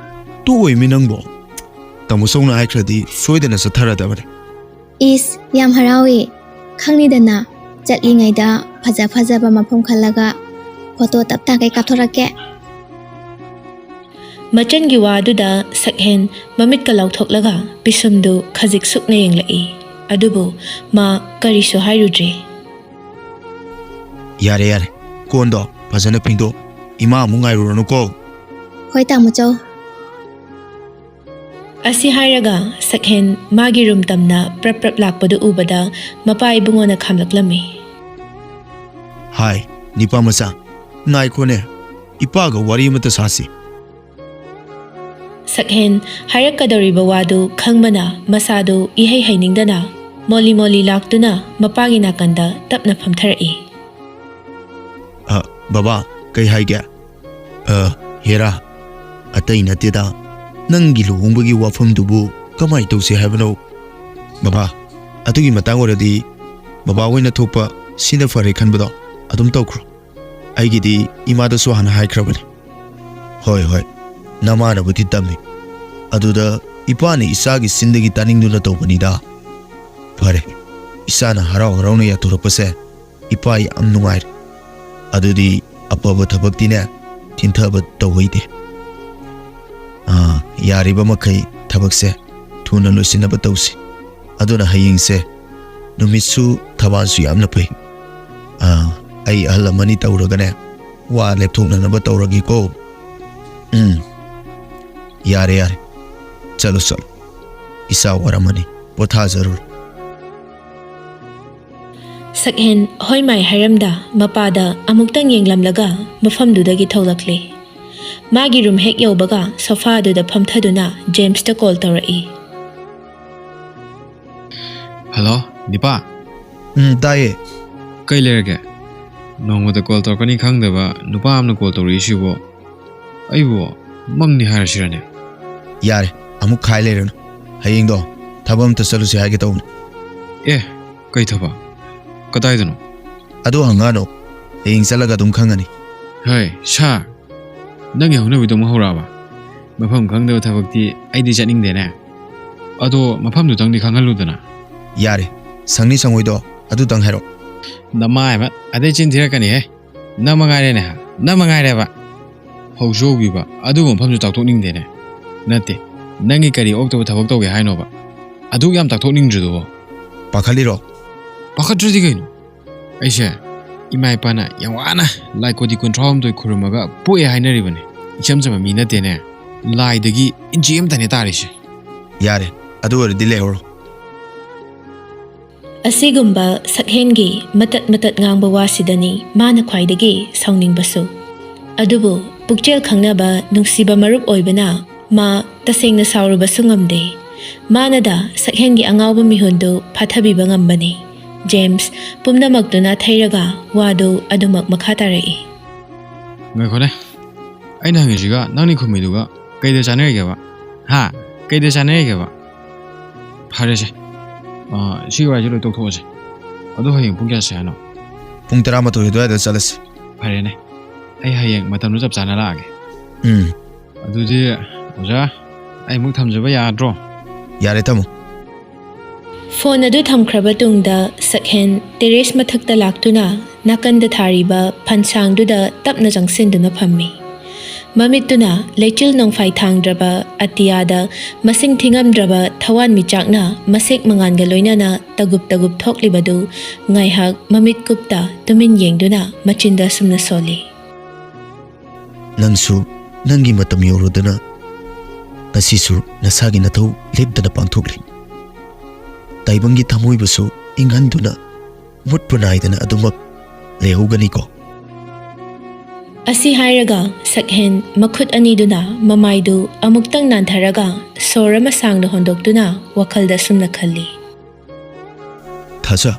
ꯇꯣꯛꯑꯣꯏꯃꯤ ꯅꯪꯕꯣ꯫ ꯇꯥꯃꯣ ꯆꯧꯅ ꯍꯥꯏꯈ꯭ꯔꯗꯤ ꯁꯣꯏꯗꯅ ꯆꯠꯊꯔꯗꯕꯅꯦ꯫ ꯏꯁ, ꯌꯥꯝ ꯍꯔꯥꯎꯏ꯫ ꯈꯪꯅꯤꯗꯅ, ꯆꯠꯂꯤꯉꯩꯗ ꯐꯖ ꯐꯖꯕ ꯃꯐꯝ ꯈꯜꯂꯒ ꯐꯣꯇꯣ ꯇꯞ ꯇꯥꯈꯩ ꯀꯥꯞꯊꯣꯔꯛꯀꯦ꯫ ꯃꯆꯟꯒꯤ ꯋꯥꯗꯨꯗ ꯁꯛꯍꯦꯟ ꯃꯃꯤꯠꯀ ꯂꯥꯎꯊꯣꯛꯂꯒ ꯄꯤꯁꯨꯝꯗꯨ ꯈꯖꯤꯛ ꯁꯨꯛꯅ ꯌꯦꯡꯂꯛꯏ꯫ ꯑꯗꯨꯕꯨ ꯃꯥ ꯀꯔꯤꯁꯨ ꯍꯥꯏꯔꯨꯗ꯭ꯔꯦ꯫ ꯌꯥꯔꯦ ꯌꯥꯔꯦ, ꯀꯣꯟꯗꯣ ꯐꯖꯅ ꯐꯦꯡꯗꯣꯛ꯫ ꯏꯃꯥ ꯑꯃꯨꯛ ꯉꯥꯏꯔꯨꯔꯅꯨꯀꯣ꯫ ꯍꯣꯏ ꯇꯥꯃꯣ ꯆꯧ꯫ ꯑꯁꯤ ꯍꯥꯏꯔꯒ ꯁꯛꯍꯦꯟ ꯃꯥꯒꯤ ꯔꯨꯝ ꯇꯝꯅ ꯄ꯭ꯔꯞ ꯄ꯭ꯔꯞ ꯂꯥꯛꯄꯗꯨ ꯎꯕꯗ ꯃꯄꯥ ꯏꯕꯨꯡꯉꯣꯅ ꯈꯥꯝꯂꯛꯂꯝꯃꯤ꯫ ꯍꯥꯏ, ꯅꯤꯄꯥ ꯃꯆꯥ, ꯉꯥꯏꯈꯣꯅꯦ, ꯏꯄꯥꯒ ꯋꯥꯔꯤ ꯑꯃꯇ ꯁꯥꯁꯤ꯫ ꯁꯛꯍꯦꯟ ꯍꯥꯏꯔꯛꯀꯗꯧꯔꯤꯕ ꯋꯥꯗꯨ ꯈꯪꯕꯅ ꯃꯁꯥꯗꯨ ꯏꯍꯩ ꯍꯩꯅꯤꯡꯗꯅ ꯃꯣꯂꯤ ꯃꯣꯂꯤ ꯂꯥꯛꯇꯨꯅ ꯃꯄꯥꯒꯤ ꯅꯥꯀꯟꯗ ꯇꯞꯅ ꯐꯝꯊꯔꯛꯏ꯫ ꯑ, ꯕꯕꯥ, ꯀꯩ ꯍꯥꯏꯒꯦ? ꯑ, ꯍꯦꯔꯥ, ꯑꯇꯩ ꯅꯠꯇꯦꯗ, ꯅꯪꯒꯤ ꯂꯨꯍꯣꯡꯕꯒꯤ ꯋꯥꯐꯝꯗꯨꯕꯨ ꯀꯃꯥꯏ ꯇꯧꯁꯤ ꯍꯥꯏꯕꯅꯣ? ꯕꯕꯥ, ꯑꯗꯨꯒꯤ ꯃꯇꯥꯡ ꯑꯣꯏꯔꯗꯤ ꯕꯕꯥ ꯍꯣꯏꯅ ꯊꯣꯛꯄ ꯁꯤꯅ ꯐꯔꯦ ꯈꯟꯕꯗꯣ ꯑꯗꯨꯝ ꯇꯧꯈ꯭ꯔꯣ꯫ ꯑꯩꯒꯤꯗꯤ ꯏꯃꯥꯗꯁꯨ ꯍꯥꯟꯅ ꯍꯥꯏꯈ꯭ꯔꯕꯅꯤ꯫ ꯍꯣꯏ ꯍꯣꯏ, ꯅꯃꯥꯅꯕꯨꯗꯤ ꯇꯝꯃꯤ꯫ ꯑꯗꯨꯗ ꯏꯄꯥꯅ ꯏꯆꯥꯒꯤ ꯆꯤꯟꯗꯒꯤ ꯇꯥꯅꯤꯡꯗꯨꯅ ꯇꯧꯕꯅꯤꯗ꯫ ꯐꯔꯦ, ꯏꯆꯥꯅ ꯍꯔꯥꯎ ꯍꯔꯥꯎꯅ ꯌꯥꯊꯣꯔꯛꯄꯁꯦ ꯏꯄꯥ ꯌꯥꯝ ꯅꯨꯡꯉꯥꯏꯔꯦ꯫ ꯑꯗꯨꯗꯤ ꯑꯐꯕ ꯊꯕꯛꯇꯤꯅꯦ ꯊꯤꯟꯊꯕ ꯇꯧꯍꯩꯗꯦ꯫ ꯑꯥ, ꯌꯥꯔꯤꯕ ꯃꯈꯩ ꯊꯕꯛꯁꯦ ꯊꯨꯅ ꯂꯣꯏꯁꯤꯟꯅꯕ ꯇꯧꯁꯤ꯫ ꯑꯗꯨꯅ ꯍꯌꯦꯡꯁꯦ ꯅꯨꯃꯤꯠꯁꯨ ꯊꯋꯥꯟꯁꯨ ꯌꯥꯝꯅ ꯐꯩ꯫ ꯑꯥ, ꯑꯩ ꯑꯍꯜ ꯑꯃꯅꯤ ꯇꯧꯔꯒꯅꯦ ꯋꯥ ꯂꯦꯞꯊꯣꯛꯅꯅꯕ ꯇꯧꯔꯒꯦꯀꯣ꯫ ꯎꯝ, ꯌꯥꯔꯦ ꯌꯥꯔꯦ, ꯆꯠꯂꯣ ꯆꯠꯂꯣ, ꯏꯆꯥ ꯋꯥꯔꯝꯃꯅꯤ, ꯄꯣꯊꯥꯖꯔꯨꯔꯣ꯫ ꯁꯛꯍꯦꯟ ꯍꯣꯏ ꯃꯥꯏ ꯍꯥꯏꯔꯝꯗ ꯃꯄꯥꯗ ꯑꯃꯨꯛꯇꯪ ꯌꯦꯡꯂꯝꯂꯒ ꯃꯐꯝꯗꯨꯗꯒꯤ ꯊꯣꯛꯂꯛꯂꯦ꯫ ꯃꯥꯒꯤ ꯔꯨꯝ ꯍꯦꯛ ꯌꯧꯕꯒ ꯁꯣꯐꯥ ꯑꯗꯨꯗ ꯐꯝꯊꯗꯨꯅ ꯖꯦꯝꯁꯇ ꯀꯣꯜ ꯇꯧꯔꯛꯏ꯫ ꯍꯜꯂꯣ, ꯗꯤꯄꯥ꯫ ꯎꯝ, ꯇꯥꯏꯌꯦ꯫ ꯀꯩ ꯂꯩꯔꯒꯦ? ꯅꯣꯡꯃꯗ ꯀꯣꯜ ꯇꯧꯔꯛꯀꯅꯤ ꯈꯪꯗꯕ ꯅꯨꯄꯥ ꯑꯃꯅ ꯀꯣꯜ ꯇꯧꯔꯛꯏꯁꯤꯕꯣ? ꯑꯩꯕꯨ ꯃꯪꯅꯤ ꯍꯥꯏꯔꯁꯤꯔꯅꯦ? ꯌꯥꯔꯦ, ꯑꯃꯨꯛ ꯈꯥꯏ ꯂꯩꯔꯅꯨ꯫ ꯍꯌꯦꯡꯗꯣ ꯊꯕꯛ ꯑꯝꯇ ꯆꯠꯂꯨꯁꯦ ꯍꯥꯏꯒꯦ ꯇꯧꯕꯅꯦ꯫ ꯑꯦ, ꯀꯩ ꯊꯕꯛ? ꯀꯗꯥꯏꯗꯅꯣ? ꯑꯗꯨ ꯍꯪꯉꯛꯑꯅꯨ, ꯍꯌꯦꯡ ꯆꯠꯂꯒ ꯑꯗꯨꯝ ꯈꯪꯉꯅꯤ꯫ ꯍꯩ ꯁꯥꯔ, ꯅꯪꯒꯤ ꯍꯧꯅꯕꯤꯗꯣ ꯑꯃꯨꯛ ꯍꯧꯔꯛꯑꯕ? ꯃꯐꯝ ꯈꯪꯗꯕ ꯊꯕꯛꯇꯤ ꯑꯩꯗꯤ ꯆꯠꯅꯤꯡꯗꯦꯅꯦ꯫ ꯑꯗꯣ ꯃꯐꯝꯗꯨꯇꯪꯗꯤ ꯈꯪꯍꯜꯂꯨꯗꯅ꯫ ꯌꯥꯔꯦ, ꯁꯪꯅꯤ ꯁꯪꯉꯣꯏꯗꯣ ꯑꯗꯨꯇꯪ ꯍꯥꯏꯔꯛꯑꯣ꯫ ꯅꯃꯥꯏ ꯃꯠ, ꯑꯗꯩ ꯆꯤꯟ ꯊꯤꯔꯛꯀꯅꯤꯍꯦ꯫ ꯅꯪ ꯃꯉꯥꯏꯔꯦꯅꯦ ꯍꯥ, ꯅꯪ ꯃꯉꯥꯏꯔꯦꯕ꯫ ꯍꯧꯁꯨ ꯍꯧꯕꯤꯕ, ꯑꯗꯨꯒꯨꯝꯕ ꯃꯐꯝꯁꯨ ꯇꯥꯛꯊꯣꯛꯅꯤꯡꯗꯦꯅꯦ꯫ ꯅꯠꯇꯦ, ꯅꯪꯒꯤ ꯀꯔꯤ ꯑꯣꯛꯇꯕ ꯊꯕꯛ ꯇꯧꯒꯦ ꯍꯥꯏꯅꯣꯕ? ꯑꯗꯨꯛ ꯌꯥꯝ ꯇꯥꯛꯊꯣꯛꯅꯤꯡꯗ꯭ꯔꯤꯗꯨꯕꯣ? ꯄꯥꯈꯠꯂꯤꯔꯣ? ꯄꯥꯈꯠꯇ꯭ꯔꯗꯤ ꯀꯩꯅꯣ? ꯑꯩꯁꯦ ꯏꯃꯥ ꯏꯄꯥꯅ ꯌꯥꯝ ꯋꯥꯅ ꯂꯥꯏ ꯀꯣꯇꯤ ꯀꯨꯟꯊ꯭ꯔꯥ ꯍꯨꯝꯗꯣꯏ ꯈꯨꯔꯨꯝꯃꯒ ꯄꯣꯛꯑꯦ ꯍꯥꯏꯅꯔꯤꯕꯅꯦ꯫ ꯏꯆꯝ ꯆꯝꯕ ꯃꯤ ꯅꯠꯇꯦꯅꯦ꯫ ꯂꯥꯏꯗꯒꯤ ꯏꯟꯆꯤ ꯑꯃꯇꯅꯦ ꯇꯥꯔꯤꯁꯦ꯫ ꯌꯥꯔꯦ, ꯑꯗꯨ ꯑꯣꯏꯔꯗꯤ ꯂꯩꯍꯧꯔꯣ꯫ ꯑꯁꯤꯒꯨꯝꯕ ꯁꯛꯍꯦꯟꯒꯤ ꯃꯇꯠ ꯃꯇꯠ ꯉꯥꯡꯕ ꯋꯥꯁꯤꯗꯅꯤ ꯃꯥꯅ ꯈ꯭ꯋꯥꯏꯗꯒꯤ ꯁꯥꯎꯅꯤꯡꯕꯁꯨ꯫ ꯑꯗꯨꯕꯨ ꯄꯨꯛꯆꯦꯜ ꯈꯪꯅꯕ ꯅꯨꯡꯁꯤꯕ ꯃꯔꯨꯞ ꯑꯣꯏꯕꯅ ꯃꯥ ꯇꯁꯦꯡꯅ ꯁꯥꯎꯔꯨꯕꯁꯨ ꯉꯝꯗꯦ꯫ ꯃꯥꯅꯗ ꯁꯛꯍꯦꯟꯒꯤ ꯑꯉꯥꯎꯕ ꯃꯤꯍꯨꯟꯗꯨ ꯐꯥꯊꯕꯤꯕ ꯉꯝꯕꯅꯤ꯫ ꯖꯦꯝꯁ ꯄꯨꯝꯅꯃꯛꯇꯨꯅ ꯊꯩꯔꯒ ꯋꯥꯗꯨ ꯑꯗꯨꯃꯛ ꯃꯈꯥ ꯇꯥꯔꯛꯏ꯫ ꯉꯥꯏꯈꯣꯅꯦ, ꯑꯩꯅ ꯍꯪꯉꯤꯁꯤꯒ ꯅꯪꯅ ꯈꯨꯝꯃꯤꯗꯨꯒ ꯀꯩꯗ ꯆꯥꯟꯅꯔꯤꯒꯦꯕ? ꯍꯥ? ꯀꯩꯗ ꯆꯥꯟꯅꯔꯤꯒꯦꯕ? ꯐꯔꯦꯁꯦ, ꯑꯥ, ꯁꯤꯒꯤ ꯋꯥꯔꯤꯁꯦ ꯂꯣꯏ ꯇꯣꯛꯊꯣꯛꯑꯁꯦ꯫ ꯑꯗꯣ ꯍꯌꯦꯡ ꯄꯨꯡ ꯀꯌꯥ ꯆꯠꯁꯦ ꯍꯥꯏꯅꯣ? ꯄꯨꯡ ꯇꯔꯥꯃꯥꯊꯣꯏ ꯑꯗꯨꯋꯥꯏꯗ ꯆꯠꯂꯁꯤ꯫ ꯐꯔꯦꯅꯦ, ꯑꯩ ꯍꯌꯦꯡ ꯃꯇꯝꯗꯣ ꯆꯞ ꯆꯥꯅ ꯂꯥꯛꯑꯒꯦ꯫ ꯎꯝ꯫ ꯑꯗꯨꯗꯤ ꯑꯣꯖꯥ, ꯑꯩ ꯑꯃꯨꯛ ꯊꯝꯖꯕ ꯌꯥꯗ꯭ꯔꯣ? ꯌꯥꯔꯦ, ꯊꯝꯃꯣ꯫ ꯐꯣꯟ ꯑꯗꯨ ꯊꯝꯈ꯭ꯔꯕ ꯇꯨꯡꯗ ꯁꯛꯍꯦꯟ ꯇꯦꯔꯦꯁ ꯃꯊꯛꯇ ꯂꯥꯛꯇꯨꯅ ꯅꯥꯀꯟꯗ ꯊꯥꯔꯤꯕ ꯐꯟꯁꯥꯡꯗꯨꯗ ꯇꯞꯅ ꯆꯪꯁꯤꯟꯗꯨꯅ ꯐꯝꯃꯤ꯫ ꯃꯃꯤꯠꯇꯨꯅ ꯂꯩꯆꯤꯜ ꯅꯣꯡꯐꯥꯏ ꯊꯥꯡꯗ꯭ꯔꯕ ꯑꯇꯤꯌꯥꯗ ꯃꯁꯤꯡ ꯊꯤꯉꯝꯗ꯭ꯔꯕ ꯊꯋꯥꯟꯃꯤꯆꯥꯛꯅ ꯃꯁꯦꯛ ꯃꯉꯥꯜꯒ ꯂꯣꯏꯅꯅ ꯇꯒꯨꯞ ꯇꯒꯨꯞ ꯊꯣꯛꯂꯤꯕꯗꯨ ꯉꯥꯏꯍꯥꯛ ꯃꯃꯤꯠ ꯀꯨꯞꯇ ꯇꯨꯃꯤꯟ ꯌꯦꯡꯗꯨꯅ ꯃꯆꯤꯟꯗ ꯑꯁꯨꯝꯅ ꯁꯣꯜꯂꯤ꯫ ꯅꯪꯁꯨ ꯅꯪꯒꯤ ꯃꯇꯝ ꯌꯧꯔꯗꯨꯅ ꯉꯁꯤꯁꯨ ꯅꯁꯥꯒꯤ ꯅꯊꯧ ꯂꯦꯞꯇꯅ ꯄꯥꯡꯊꯣꯛꯂꯤ꯫ ꯇꯥꯏꯕꯪꯒꯤ ꯊꯃꯣꯏꯕꯨꯁꯨ ꯏꯪꯍꯟꯗꯨꯅ ꯃꯨꯠꯄ ꯅꯥꯏꯗꯅ ꯑꯗꯨꯃꯛ ꯂꯩꯍꯧꯒꯅꯤꯀꯣ꯫ ꯑꯁꯤ ꯍꯥꯏꯔꯒ ꯁꯛꯍꯦꯟ ꯃꯈꯨꯠ ꯑꯅꯤꯗꯨꯅ ꯃꯃꯥꯏꯗꯨ ꯑꯃꯨꯛꯇꯪ ꯅꯥꯟꯊꯔꯒ ꯁꯣꯔ ꯑꯃ ꯁꯥꯡꯅ ꯍꯣꯟꯗꯣꯛꯇꯨꯅ ꯋꯥꯈꯜꯗ ꯑꯁꯨꯝꯅ ꯈꯜꯂꯤ꯫ ꯊꯥꯖ,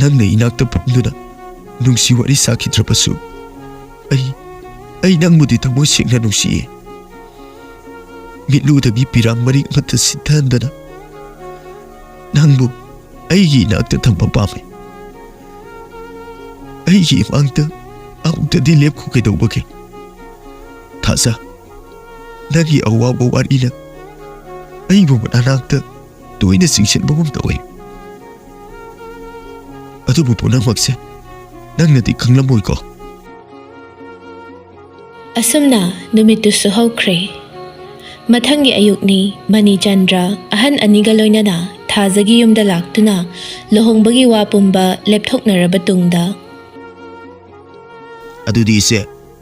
ꯅꯪꯅ ꯏꯅꯥꯛꯇ ꯐꯝꯗꯨꯅ ꯅꯨꯡꯁꯤ ꯋꯥꯔꯤ ꯁꯥꯈꯤꯗ꯭ꯔꯕꯁꯨ, ꯑꯩ, ꯑꯩ ꯅꯪꯕꯨꯗꯤ ꯊꯃꯣꯏ ꯁꯦꯡꯅ ꯅꯨꯡꯁꯤꯌꯦ꯫ ꯃꯤꯠꯂꯨꯗꯒꯤ ꯄꯤꯔꯥꯡ ꯃꯔꯤꯛ ꯑꯃꯠꯇ ꯁꯤꯠꯊꯍꯟꯗꯅ ꯅꯪꯕꯨ ꯑꯩꯒꯤ ꯏꯅꯥꯛꯇ ꯊꯝꯕ ꯄꯥꯝꯃꯤ꯫ ꯑꯩꯒꯤ ꯏꯃꯥꯡꯗ ꯑꯃꯨꯛꯇꯗꯤ ꯂꯦꯞꯈꯣ ꯀꯩꯗꯧꯕꯒꯦ? ꯊꯥꯖ, ꯅꯪꯒꯤ ꯑꯋꯥꯕ ꯋꯥꯔꯤꯅ ꯑꯩꯕꯨ ꯅꯅꯥꯛꯇ ꯇꯣꯏꯅ ꯆꯤꯡꯁꯤꯟꯕꯒꯨꯝ ꯇꯧꯏ꯫ ꯑꯗꯨꯕꯨ ꯄꯨꯝꯅꯃꯛꯁꯦ ꯅꯪꯅꯗꯤ ꯈꯪꯂꯝꯃꯣꯏꯀꯣ꯫ ꯑꯁꯨꯝꯅ ꯅꯨꯃꯤꯠꯇꯨꯁꯨ ꯍꯧꯈ꯭ꯔꯦ꯫ ꯃꯊꯪꯒꯤ ꯑꯌꯨꯛꯅꯤ, ꯃꯅꯤꯆꯟꯗ꯭ꯔ ꯑꯍꯟ ꯑꯅꯤꯒ ꯂꯣꯏꯅꯅ ꯊꯥꯖꯒꯤ ꯌꯨꯝꯗ ꯂꯥꯛꯇꯨꯅ ꯂꯨꯍꯣꯡꯕꯒꯤ ꯋꯥ ꯄꯨꯝꯕ ꯂꯦꯞꯊꯣꯛꯅꯔꯕ ꯇꯨꯡꯗ꯫ ꯑꯗꯨꯗꯤ ꯏꯆꯦ,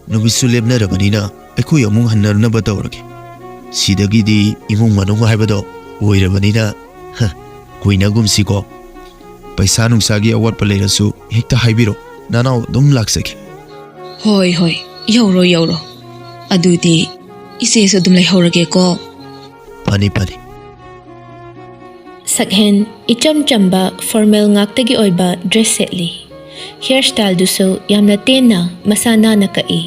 ꯅꯨꯃꯤꯠꯁꯨ ꯂꯦꯞꯅꯔꯕꯅꯤꯅ ꯑꯩꯈꯣꯏ ꯑꯃꯨꯛ ꯍꯟꯅꯔꯨꯅꯕ ꯇꯧꯔꯒꯦ꯫ ꯁꯤꯗꯒꯤꯗꯤ ꯏꯃꯨꯡ ꯃꯅꯨꯡ ꯍꯥꯏꯕꯗꯣ ꯑꯣꯏꯔꯕꯅꯤꯅ, ꯍ, ꯀꯨꯏꯅꯒꯨꯝꯁꯤꯀꯣ꯫ ꯄꯩꯁꯥ ꯅꯨꯡꯁꯥꯒꯤ ꯑꯋꯥꯠꯄ ꯂꯩꯔꯁꯨ ꯍꯦꯛꯇ ꯍꯥꯏꯕꯤꯔꯣ, ꯅꯅꯥꯎ ꯑꯗꯨꯝ ꯂꯥꯛꯆꯒꯦ꯫ ꯍꯣꯏ, ꯍꯣꯏ, ꯌꯧꯔꯣ, ꯌꯧꯔꯣ꯫ ꯑꯗꯨꯗꯤ ꯏꯆꯦꯁꯨ ꯑꯗꯨꯝ ꯂꯩꯍꯧꯔꯒꯦꯀꯣ꯫ ꯐꯅꯤ, ꯐꯅꯤ꯫ ꯁꯛꯍꯦꯟ ꯏꯆꯝ ꯆꯝꯕ ꯐꯣꯔꯃꯦꯜ ꯉꯥꯛꯇꯒꯤ ꯑꯣꯏꯕ ꯗ꯭ꯔꯦꯁ ꯁꯦꯠꯂꯤ꯫ ꯍꯤꯌꯔ ꯁ꯭ꯇꯥꯏꯜꯗꯨꯁꯨ ꯌꯥꯝꯅ ꯇꯦꯟꯅ ꯃꯁꯥ ꯅꯥꯟꯅ ꯀꯛꯏ꯫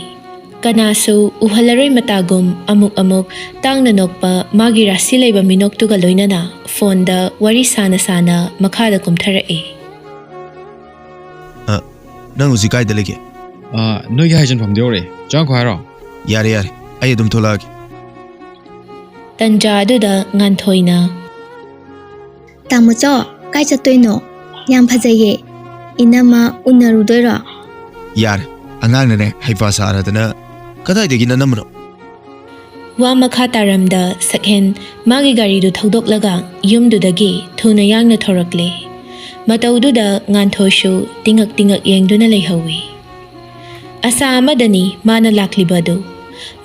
ꯀꯅꯥꯁꯨ ꯎꯍꯜꯂꯔꯣꯏ ꯃꯇꯥꯒꯨꯝ ꯑꯃꯨꯛ ꯑꯃꯨꯛ ꯇꯥꯡꯅ ꯅꯣꯛꯄ ꯃꯥꯒꯤ ꯔꯥꯁꯤ ꯂꯩꯕ ꯃꯤꯅꯣꯛꯇꯨꯒ ꯂꯣꯏꯅꯅ ꯐꯣꯟꯗ ꯋꯥꯔꯤ ꯁꯥꯅ ꯁꯥꯅ ꯃꯈꯥꯗ ꯀꯨꯝꯊꯔꯛꯏ꯫ ꯑ, ꯅꯪ ꯍꯧꯖꯤꯛ ꯀꯥꯏꯗ ꯂꯩꯒꯦ? ꯑ, ꯅꯣꯏꯒꯤ ꯍꯥꯏꯖꯤꯟꯐꯝꯗ ꯌꯧꯔꯛꯑꯦ꯫ ꯆꯪꯉꯛꯈꯣ ꯍꯥꯏꯔꯣ? ꯌꯥꯔꯦ, ꯌꯥꯔꯦ, ꯑꯩ ꯑꯗꯨꯝ ꯊꯣꯛꯂꯛꯑꯒꯦ꯫ ꯇꯟꯖꯥ ꯑꯗꯨꯗ ꯉꯥꯟꯊꯣꯏꯅ, ꯇꯥꯃꯣꯆꯧ, ꯀꯥꯏ ꯆꯠꯇꯣꯏꯅꯣ? ꯌꯥꯝ ꯐꯖꯩꯌꯦ꯫ ꯏꯅꯝꯃ ꯎꯅꯔꯨꯗꯣꯏꯔꯣ? ꯌꯥꯔꯦ, ꯑꯉꯥꯡꯅꯅꯦ ꯍꯩꯄꯥ ꯁꯥꯔꯗꯅ꯫ ꯀꯗꯥꯏꯗꯒꯤ ꯅꯅꯝꯃꯅꯣ? ꯋꯥ ꯃꯈꯥ ꯇꯥꯔꯝꯗ ꯁꯛꯍꯦꯟ ꯃꯥꯒꯤ ꯒꯥꯔꯤꯗꯨ ꯊꯧꯗꯣꯛꯂꯒ ꯌꯨꯝꯗꯨꯗꯒꯤ ꯊꯨꯅ ꯌꯥꯡꯅ ꯊꯣꯔꯛꯂꯦ꯫ ꯃꯇꯧꯗꯨꯗ ꯉꯥꯟꯊꯣꯏꯁꯨ ꯇꯤꯉꯛ ꯇꯤꯉꯛ ꯌꯦꯡꯗꯨꯅ ꯂꯩꯍꯧꯏ꯫ ꯑꯁꯥ ꯑꯃꯗꯅꯤ ꯃꯥꯅ ꯂꯥꯛꯂꯤꯕ ꯑꯗꯨ꯫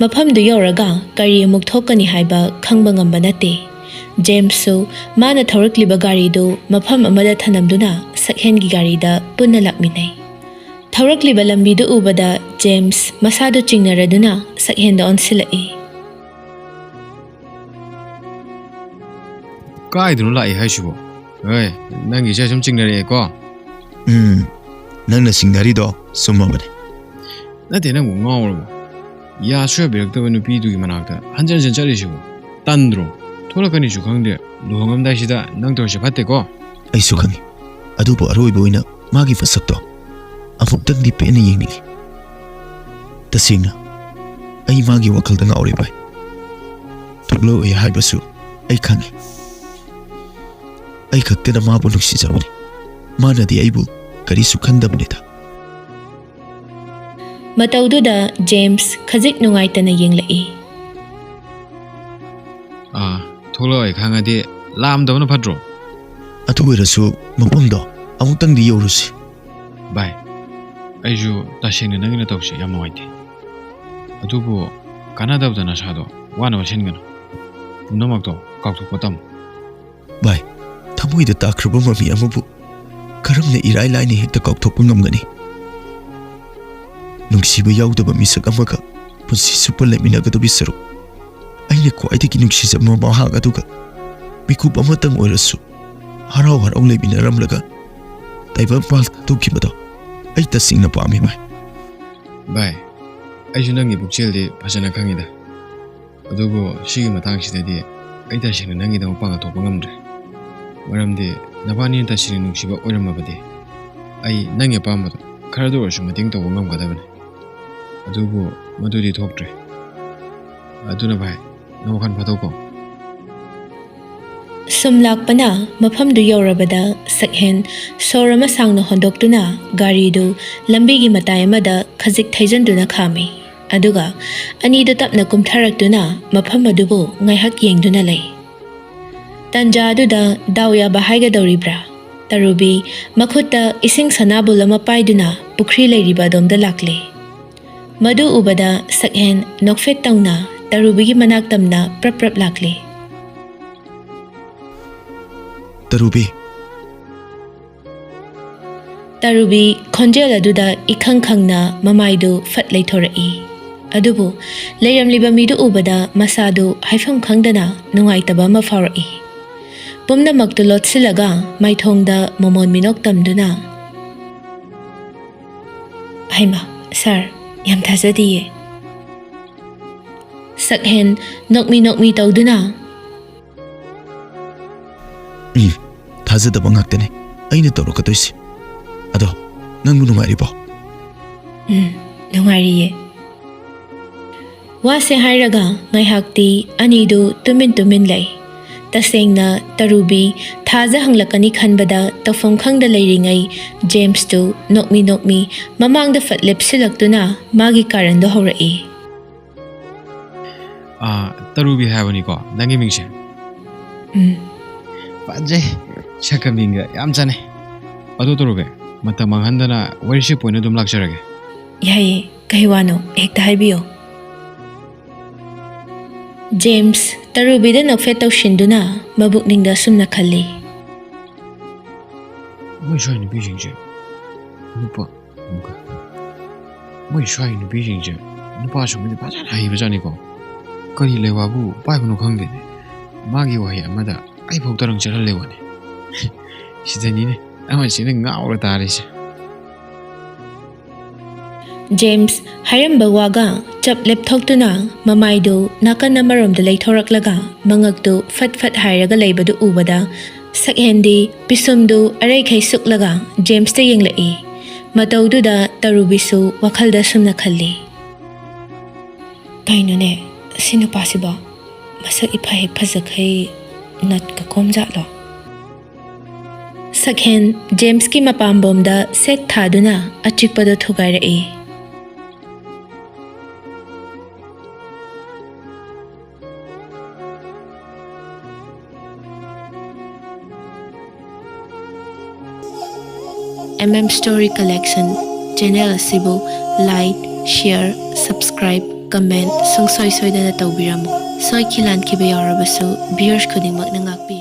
ꯃꯐꯝꯗꯨ ꯌꯧꯔꯒ ꯀꯔꯤ ꯑꯃꯨꯛ ꯊꯣꯛꯀꯅꯤ ꯍꯥꯏꯕ ꯈꯪꯕ ꯉꯝꯕ ꯅꯠꯇꯦ꯫ ꯖꯦꯝꯁꯁꯨ ꯃꯥꯅ ꯊꯧꯔꯛꯂꯤꯕ ꯒꯥꯔꯤꯗꯨ ꯃꯐꯝ ꯑꯃꯗ ꯊꯅꯝꯗꯨꯅ ꯁꯛꯍꯦꯟꯒꯤ ꯒꯥꯔꯤꯗ ꯄꯨꯟꯅ ꯂꯥꯛꯃꯤꯟꯅꯩ꯫ ꯊꯧꯔꯛꯂꯤꯕ ꯂꯝꯕꯤꯗꯨ ꯎꯕꯗ ꯖꯦꯝꯁ ꯃꯁꯥꯗꯨ ꯆꯤꯡꯅꯔꯗꯨꯅ ꯁꯛꯍꯦꯟꯗ ꯑꯣꯟꯁꯤꯜꯂꯛꯏ꯫ ꯀꯥꯏꯗꯅꯣ ꯂꯥꯛꯏ ꯍꯥꯏꯁꯤꯕꯣ? ꯍꯣꯏ, ꯅꯪꯒꯤꯁꯦ ꯁꯨꯝ ꯆꯤꯡꯅꯔꯛꯑꯦꯀꯣ꯫ ꯎꯝ, ꯅꯪꯅ ꯆꯤꯡꯅꯔꯤꯗꯣ ꯆꯨꯝꯃꯕꯅꯦ꯫ ꯅꯠꯇꯦ, ꯅꯪꯕꯨ ꯉꯥꯎꯔꯕꯣ? ꯌꯥꯁꯨ ꯌꯥꯕꯤꯔꯛꯇꯕ ꯅꯨꯄꯤꯗꯨꯒꯤ ꯃꯅꯥꯛꯇ ꯍꯟꯖꯟ ꯍꯟꯖꯟ ꯆꯠꯂꯤꯁꯤꯕꯨ ꯇꯟꯗ꯭ꯔꯣ? ꯊꯣꯛꯂꯛꯀꯅꯤꯁꯨ ꯈꯪꯗꯦ, ꯂꯨꯍꯣꯡꯉꯝꯗꯥꯏꯁꯤꯗ ꯅꯪ ꯇꯧꯔꯤꯁꯦ ꯐꯠꯇꯦꯀꯣ꯫ ꯑꯩꯁꯨ ꯈꯪꯉꯤ, ꯑꯗꯨꯕꯨ ꯑꯔꯣꯏꯕ ꯑꯣꯏꯅ ꯃꯥꯒꯤ ꯃꯁꯛꯇꯣ ꯑꯃꯨꯛꯇꯪꯗꯤ ꯄꯦꯟꯅ ꯌꯦꯡꯅꯤꯡꯏ꯫ ꯇꯁꯦꯡꯅ, ꯑꯩ ꯃꯥꯒꯤ ꯋꯥꯈꯜꯗ ꯉꯥꯎꯔꯦ ꯚꯥꯏ꯫ ꯊꯣꯛꯂꯛꯑꯣꯏ ꯍꯥꯏꯕꯁꯨ ꯑꯩ ꯈꯪꯉꯤ꯫ ꯑꯩ ꯈꯛꯇꯅ ꯃꯥꯕꯨ ꯅꯨꯡꯁꯤꯖꯕꯅꯤ꯫ ꯃꯥꯅꯗꯤ ꯑꯩꯕꯨ ꯀꯔꯤꯁꯨ ꯈꯟꯗꯕꯅꯤꯗ꯫ ꯃꯇꯧꯗꯨꯗ ꯖꯦꯝꯁ ꯈꯖꯤꯛ ꯅꯨꯡꯉꯥꯏꯇꯅ ꯌꯦꯡꯂꯛꯏ꯫ ꯑꯥ, ꯊꯣꯛꯂꯛꯑꯣꯏ ꯈꯪꯉꯗꯤ ꯂꯥꯛꯑꯝꯗꯕꯅ ꯐꯠꯇ꯭ꯔꯣ? ꯑꯗꯨ ꯑꯣꯏꯔꯁꯨ ꯃꯐꯝꯗꯣ ꯑꯃꯨꯛꯇꯪꯗꯤ ꯌꯧꯔꯨꯁꯤ꯫ ꯚꯥꯏ, ꯑꯩꯁꯨ ꯇꯁꯦꯡꯅ ꯅꯪꯒꯤ ꯅꯇꯧꯁꯦ ꯌꯥꯝ ꯅꯨꯡꯉꯥꯏꯇꯦ꯫ ꯑꯗꯨꯕꯨ ꯀꯥꯟꯅꯗꯕꯗ ꯅꯁꯥꯗꯣ ꯋꯥꯅꯕ ꯁꯤꯟꯒꯅꯨ꯫ ꯄꯨꯝꯅꯃꯛꯇꯣ ꯀꯥꯎꯊꯣꯛꯄ ꯇꯝꯃꯨ꯫ ꯚꯥꯏ, ꯊꯃꯣꯏꯗ ꯇꯥꯈ꯭ꯔꯕ ꯃꯃꯤ ꯑꯃꯕꯨ ꯀꯔꯝꯅ ꯏꯔꯥꯏ ꯂꯥꯏꯅ ꯍꯦꯛꯇ ꯀꯥꯎꯊꯣꯛꯄ ꯉꯝꯒꯅꯤ? ꯅꯨꯡꯁꯤꯕ ꯌꯥꯎꯗꯕ ꯃꯤꯁꯛ ꯑꯃꯒ ꯄꯨꯟꯁꯤ ꯆꯨꯞꯄ ꯂꯩꯃꯤꯟꯅꯒꯗꯕꯤ ꯁꯔꯨꯛ, ꯑꯩꯅ ꯈ꯭ꯋꯥꯏꯗꯒꯤ ꯅꯨꯡꯁꯤꯖꯕ ꯃꯍꯥꯛ ꯑꯗꯨꯒ ꯃꯤꯀꯨꯞ ꯑꯃꯇꯪ ꯑꯣꯏꯔꯁꯨ ꯍꯔꯥꯎ ꯍꯔꯥꯎ ꯂꯩꯃꯤꯟꯅꯔꯝꯂꯒ ꯇꯥꯏꯕꯪꯄꯥꯜ ꯊꯥꯗꯣꯛꯈꯤꯕꯗꯣ ꯑꯩ ꯇꯁꯦꯡꯅ ꯄꯥꯝꯃꯤ ꯚꯥꯏ꯫ ꯚꯥꯏ, ꯑꯩꯁꯨ ꯅꯪꯒꯤ ꯄꯨꯛꯆꯦꯜꯗꯤ ꯐꯖꯅ ꯈꯪꯉꯤꯗ꯫ ꯑꯗꯨꯕꯨ ꯁꯤꯒꯤ ꯃꯇꯥꯡꯁꯤꯗꯗꯤ ꯑꯩ ꯇꯁꯦꯡꯅ ꯅꯪꯒꯤꯗꯃꯛ ꯄꯥꯡꯒꯜ ꯊꯣꯛꯄ ꯉꯝꯗ꯭ꯔꯦ꯫ ꯃꯔꯝꯗꯤ ꯅꯕꯥꯅꯤꯅ ꯇꯁꯦꯡꯅ ꯅꯨꯡꯁꯤꯕ ꯑꯣꯏꯔꯝꯃꯕꯗꯤ ꯑꯩ ꯅꯪꯒꯤ ꯑꯄꯥꯝꯕꯗꯣ ꯈꯔꯗ ꯑꯣꯏꯔꯁꯨ ꯃꯇꯦꯡ ꯇꯧꯕ ꯉꯝꯒꯗꯕꯅꯤ꯫ ꯑꯗꯨꯕꯨ ꯃꯗꯨꯗꯤ ꯊꯣꯛꯇ꯭ꯔꯦ꯫ ꯑꯗꯨꯅ ꯚꯥꯏ, ꯅꯪ ꯋꯥꯈꯜ ꯐꯥꯊꯧꯀꯣ꯫ ꯁꯨꯝ ꯂꯥꯛꯄꯅ ꯃꯐꯝꯗꯨ ꯌꯧꯔꯕꯗ ꯁꯛꯍꯦꯟ ꯁꯣꯔ ꯑꯃ ꯁꯥꯡꯅ ꯍꯣꯟꯗꯣꯛꯇꯨꯅ ꯒꯥꯔꯤꯗꯨ ꯂꯝꯕꯤꯒꯤ ꯃꯇꯥꯏ ꯑꯃꯗ ꯈꯖꯤꯛ ꯊꯩꯖꯤꯟꯗꯨꯅ ꯈꯥꯝꯃꯤ꯫ ꯑꯗꯨꯒ ꯑꯅꯤꯗꯨ ꯇꯞꯅ ꯀꯨꯝꯊꯔꯛꯇꯨꯅ ꯃꯐꯝ ꯑꯗꯨꯕꯨ ꯉꯥꯏꯍꯥꯛ ꯌꯦꯡꯗꯨꯅ ꯂꯩ꯫ ꯇꯟꯖꯥ ꯑꯗꯨꯗ ꯗꯥꯎ ꯌꯥꯕ ꯍꯥꯏꯒꯗꯧꯔꯤꯕ꯭ꯔꯥ? ꯇꯔꯨꯕꯤ ꯃꯈꯨꯠꯇ ꯏꯁꯤꯡ ꯁꯅꯥꯕꯨꯜ ꯑꯃ ꯄꯥꯏꯗꯨꯅ ꯄꯨꯈ꯭ꯔꯤ ꯂꯩꯔꯤꯕ ꯑꯗꯣꯝꯗ ꯂꯥꯛꯂꯦ꯫ ꯃꯗꯨ ꯎꯕꯗ ꯁꯛꯍꯦꯟ ꯅꯣꯛꯐꯦꯠ ꯇꯧꯅ ꯇꯔꯨꯕꯤꯒꯤ ꯃꯅꯥꯛ ꯇꯝꯅ ꯄ꯭ꯔꯞ ꯄ꯭ꯔꯞ ꯂꯥꯛꯂꯦ꯫ "ꯇꯔꯨꯕꯤ!" ꯇꯔꯨꯕꯤ ꯈꯣꯟꯖꯦꯜ ꯑꯗꯨꯗ ꯏꯈꯪ ꯈꯪꯅ ꯃꯃꯥꯏꯗꯨ ꯐꯠ ꯂꯩꯊꯣꯔꯛꯏ꯫ ꯑꯗꯨꯕꯨ ꯂꯩꯔꯝꯂꯤꯕ ꯃꯤꯗꯨ ꯎꯕꯗ ꯃꯁꯥꯗꯨ ꯍꯥꯏꯐꯝ ꯈꯪꯗꯅ ꯅꯨꯡꯉꯥꯏꯇꯕ ꯑꯃ ꯐꯥꯎꯔꯛꯏ꯫ ꯄꯨꯝꯅꯃꯛꯇꯨ ꯂꯣꯠꯁꯤꯜꯂꯒ ꯃꯥꯏꯊꯣꯡꯗ ꯃꯣꯃꯣꯟ ꯃꯤꯅꯣꯛ ꯇꯝꯗꯨꯅ, "ꯍꯩꯃꯥ, ꯁꯥꯔ, ꯌꯥꯝ ꯊꯥꯖꯗꯤꯌꯦ꯫" ꯁꯛꯍꯦꯟ ꯅꯣꯛꯃꯤ ꯅꯣꯛꯃꯤ ꯇꯧꯗꯨꯅ, "ꯎꯝ, ꯊꯥꯖꯗꯕ ꯉꯥꯛꯇꯅꯦ ꯑꯩꯅ ꯇꯧꯔꯛꯀꯗꯣꯏꯁꯦ꯫ ꯑꯗꯣ, ꯅꯪꯕꯨ ꯅꯨꯡꯉꯥꯏꯔꯤꯕꯣ?" "ꯎꯝ, ꯅꯨꯡꯉꯥꯏꯔꯤꯌꯦ꯫" ꯋꯥꯁꯦ ꯍꯥꯏꯔꯒ ꯉꯥꯏꯍꯥꯛꯇꯤ ꯑꯅꯤꯗꯨ ꯇꯨꯃꯤꯟ ꯇꯨꯃꯤꯟ ꯂꯩ꯫ ꯇꯁꯦꯡꯅ ꯇꯔꯨꯕꯤ ꯊꯥꯖ ꯍꯪꯂꯛꯀꯅꯤ ꯈꯟꯕꯗ ꯇꯧꯐꯝ ꯈꯪꯗ ꯂꯩꯔꯤꯉꯩ ꯖꯦꯝꯁꯇꯨ ꯅꯣꯛꯃꯤ ꯅꯣꯛꯃꯤ ꯃꯃꯥꯡꯗ ꯐꯠ ꯂꯦꯞꯁꯤꯜꯂꯛꯇꯨꯅ ꯃꯥꯒꯤ ꯀꯥꯔꯟꯗꯣ ꯍꯧꯔꯛꯏ꯫ "ꯑꯥ, ꯇꯔꯨꯕꯤ ꯍꯥꯏꯕꯅꯤꯀꯣ ꯅꯪꯒꯤ ꯃꯤꯡꯁꯦ?" "ꯎꯝ꯫" "ꯐꯖꯩ, ꯁꯛꯀ ꯃꯤꯡꯒ ꯌꯥꯝ ꯆꯥꯟꯅꯩ꯫ ꯑꯗꯣ ꯇꯔꯨꯕꯤ, ꯃꯇꯝ ꯃꯥꯡꯍꯟꯗꯅ ꯋꯥꯔꯤꯁꯤ ꯄꯣꯏꯟ ꯑꯗꯨꯝ ꯂꯥꯛꯆꯔꯒꯦ꯫" "ꯌꯥꯏꯌꯦ, ꯀꯩ ꯋꯥꯅꯣ ꯍꯦꯛꯇ ꯍꯥꯏꯕꯤꯌꯣ꯫" ꯖꯦꯝꯁ ꯇꯔꯨꯕꯤꯗ ꯅꯣꯛꯐꯦꯠ ꯇꯧꯁꯤꯟꯗꯨꯅ ꯃꯕꯨꯛꯅꯤꯡꯗ ꯑꯁꯨꯝꯅ ꯈꯜꯂꯤ꯫ "ꯃꯣꯏ ꯁ꯭ꯋꯥꯏ ꯅꯨꯄꯤꯁꯤꯡꯁꯦ ꯅꯨꯄꯥ, ꯑꯃꯨꯛꯀ, ꯃꯣꯏ ꯁ꯭ꯋꯥꯏ ꯅꯨꯄꯤꯁꯤꯡꯁꯦ ꯅꯨꯄꯥ ꯁꯨꯝꯕꯗꯤ ꯐꯖꯅ ꯍꯩꯕꯖꯥꯠꯅꯤꯀꯣ꯫ ꯀꯔꯤ ꯂꯩꯋꯥꯕꯨ ꯄꯥꯏꯕꯅꯣ ꯈꯪꯗꯦꯅꯦ꯫ ꯃꯥꯒꯤ ꯋꯥꯍꯩ ꯑꯃꯗ ꯑꯩꯐꯥꯎ ꯇꯔꯪ ꯆꯠꯍꯜꯂꯦ ꯋꯥꯅꯤ꯫" "ꯁꯤꯗꯅꯤꯅꯦ ꯑꯃꯁꯤꯅ ꯉꯥꯎꯔ ꯇꯥꯔꯤꯁꯦ꯫" ꯖꯦꯝꯁ ꯍꯥꯏꯔꯝꯕ ꯋꯥꯒ ꯆꯞ ꯂꯦꯞꯊꯣꯛꯇꯨꯅ ꯃꯃꯥꯏꯗꯨ ꯅꯥꯀꯟ ꯑꯃꯔꯣꯝꯗ ꯂꯩꯊꯣꯔꯛꯂꯒ ꯃꯉꯛꯇꯨ ꯐꯠ ꯐꯠ ꯍꯥꯏꯔꯒ ꯂꯩꯕꯗꯨ ꯎꯕꯗ ꯁꯛꯍꯦꯟꯗꯤ ꯄꯤꯁꯨꯝꯗꯨ ꯑꯔꯩꯈꯩ ꯁꯨꯛꯂꯒ ꯖꯦꯝꯁꯇ ꯌꯦꯡꯂꯛꯏ꯫ ꯃꯇꯧꯗꯨꯗ ꯇꯔꯨꯕꯤꯁꯨ ꯋꯥꯈꯜꯗ ꯁꯨꯝꯅ ꯈꯜꯂꯤ꯫ "ꯀꯩꯅꯣꯅꯦ, ꯁꯤ ꯅꯨꯄꯥꯁꯤꯕꯣ? ꯃꯁꯛ ꯏꯐ ꯍꯦꯛ ꯐꯖꯈꯩ ꯅꯠꯀ ꯈꯣꯝꯖꯥꯠꯂꯣ? ꯁꯛꯍꯦꯟ ꯖꯦꯝꯁꯀꯤ ꯃꯄꯥꯝꯕꯣꯝꯗ ꯁꯦꯠ ꯊꯥꯗꯨꯅ ꯑꯆꯤꯛꯄꯗꯣ ꯊꯨꯒꯥꯏꯔꯛꯏ꯫ M M Story Collection channel ꯑꯁꯤꯕꯨ like, share, subscribe, comment ꯁꯨꯡꯁꯣꯏ ꯁꯣꯏꯗꯅ ꯇꯧꯕꯤꯔꯝꯃꯨ꯫ ꯁꯣꯏꯈꯤ ꯂꯥꯟꯈꯤꯕ ꯌꯥꯎꯔꯕꯁꯨ viewers ꯈꯨꯗꯤꯡꯃꯛꯅ ꯉꯥꯛꯄꯤ꯫